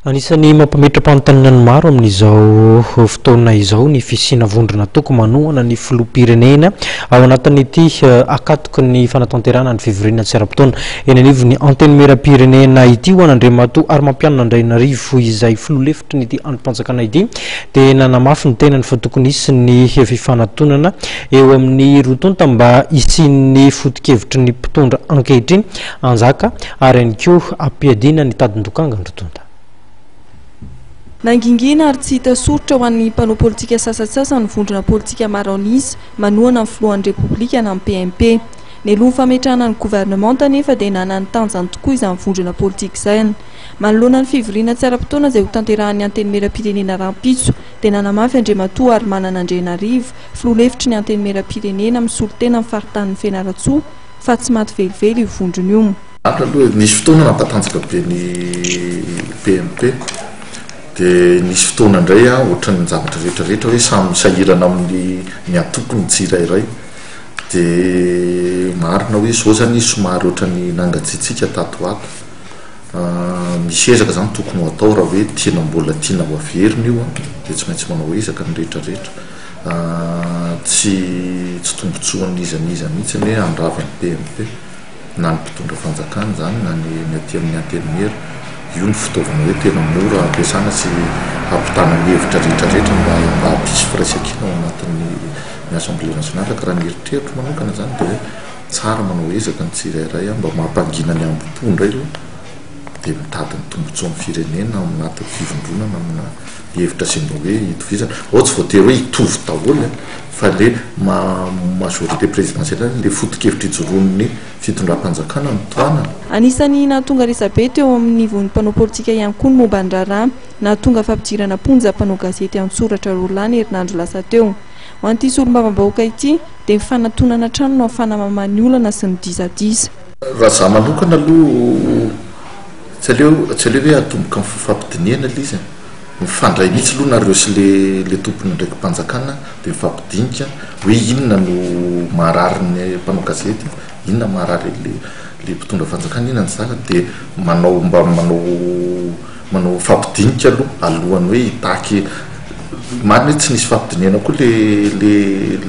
Anisan'ny mampametra-panontaniana ny maro amin'izao fotoana izao ny fisiana vondron'antoko manohana ny filoham-pirenena ao anatin'ity akatoky ny fanatanterahana ny fivoriana tsy ara-potoana eny anivon'ny Antenimierampirenena ity. Ho an'Andriamatoa Harimampianina Andrainarivo izay filoha lefitry ny ity andrim-panjakana ity dia nanamafy ny tenany fa tokony hisy ny fifanatonana eo amin'ny roa tonta mba hisian'ny foto-kevitry ny mpitondra ankehitriny hanjaka ary ihany koa hampiadiana ny tadin-dokanga ny roa tonta. Nangingina ary tsy hita soritra ho an'ny mpanao politika sasantsasany ny vondrona politika maro an'isa manohana ny filohan'ny Repoblika na ny PMP. Nialoha ny fametrahana ny governemanta anefa dia nanana ny tanjany tokoa izany vondrona politika izany. Manoloana ny fivoriana tsy ara-potoana izay hotanterahan'ny Antenimierampirenena rahampitso dia nanamafy Andriamatoa Harimanana Andrianarivo, filoha lefitry ny Antenimierampirenena misolo tena ny faritanin'i Fianarantsoa fa tsy maty velively io vondrona io. Marina aloha e, nisy fotoana nampatanjaka be ny PMP, dia nisy fotoana indray an, ohatran'ny zavatra rehetra rehetra hoe samy sahirana amin'ny ny antokony ny tsirairay, dia marina hoe izao izany izy somary ohatran'ny nangatsiatsiaka tato ho ato, misy ezaka izany tokony ho atao raha hoe tiana mbola tiana ho averina io an, dia tsy maintsy manao ezaka ny rehetra rehetra, tsy tsy tombotsoan'iza n'iza mihitsy ny hoe handrava ny PMP. na ny mpitondra fanjakana izany na ny ny aty amin'ny antenimiera, io no fitaovana hoe tena mora ampiasana sy hampitana ny hevitra rehetra rehetra mba mba hampisy firaisankina ao anatin'ny ny assemblée nationale ka raha ny eritreritro manokana izany dia hoe tsara manao ezaka ny tsirairay mba mampangina ny hambom-po indray aloha dia mitady ny tombotsoan'ny firenena ao anatin'ny fivondronana amina hevitra izay mba hoe itovizana, ao tsy voatery hoe hitovy daholo an, fa le majorité présidentielle le foto-kevitra ijoroan'ny fitondram-panjakana no tohanana. Anisan'ny nahatonga resabe teo amin'ny nivon'ny mpanao politika ihany koa ny momba ny raharaha nahatonga fampidirana am-ponja mpanao gazety an-tsoratra roa lahy ny herinandro lasa teo. Ho an'ity solombavambahoaka ity dia ny fanatonana hatrany no ahafahana mamaha ny olana sy ny disadisa. Raha za manokana aloha tsy aleo tsy aleo hoe atomboka amin'ny fifampidinihana ilay izy e. Mifandray mihitsy aloha nareo sy le le tompon'andraiki-panjakana dia mifampidinika hoe inona no maharary ny mpanao gazety, inona maharary le le mpitondra fanjakana, inona ny zaka dia manao mba manao manao mifampidinika aloha alohan'ny hoe hitaky marina hoe tsy nisy fampidinihana koa le le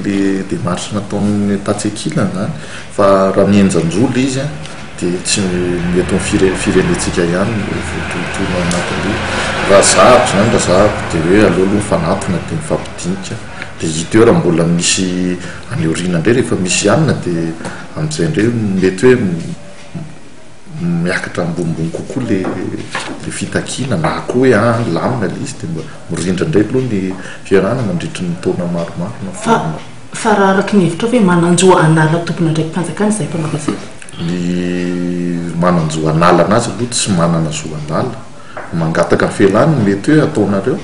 le démarche nataon'ny tatsy ankilany zany fa raha mihenjan-jo le izy an dia tsy ny eto amin'ny firenentsika ihany no voatohintohina ao anatin'io. Raha zahako izany, raha zahako dia hoe aleo aloha mifanatona dia mifampidinika dia hita eo raha mbola misy any aoriana indray rehefa misy hanina dia amin'izay indray mety hoe miakatra ambonimbony kokoa le le fitakiana na koa hoe ah milamina le izy dia mba mirindra indray aloha ny fiarahana mandritry ny taona maromaro na Fa fa raha araka ny hevitrao ve manan-jo hanala tompon'andraiki-panjakana izahay mpanao gazety? Ny manan-jo hanala anazy aloha tsy manana zo hanala. Mangataka ny fialany no mety hoe ataonareo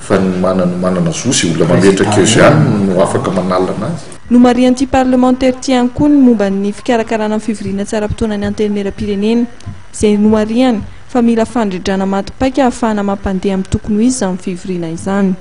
fa ny manana manana zo izay olona mametraka eo izany no afaka manala anazy. Nomarihan'ity parlemantera ity ihany koa ny momba ny fikarakarana ny fivoriana tsy ara-potoana ny Antenimierampirenena, izay nomarihany fa mila fandrindrana maty paika ahafahana mampandeha amin'ny tokony ho izy izany fivoriana izany.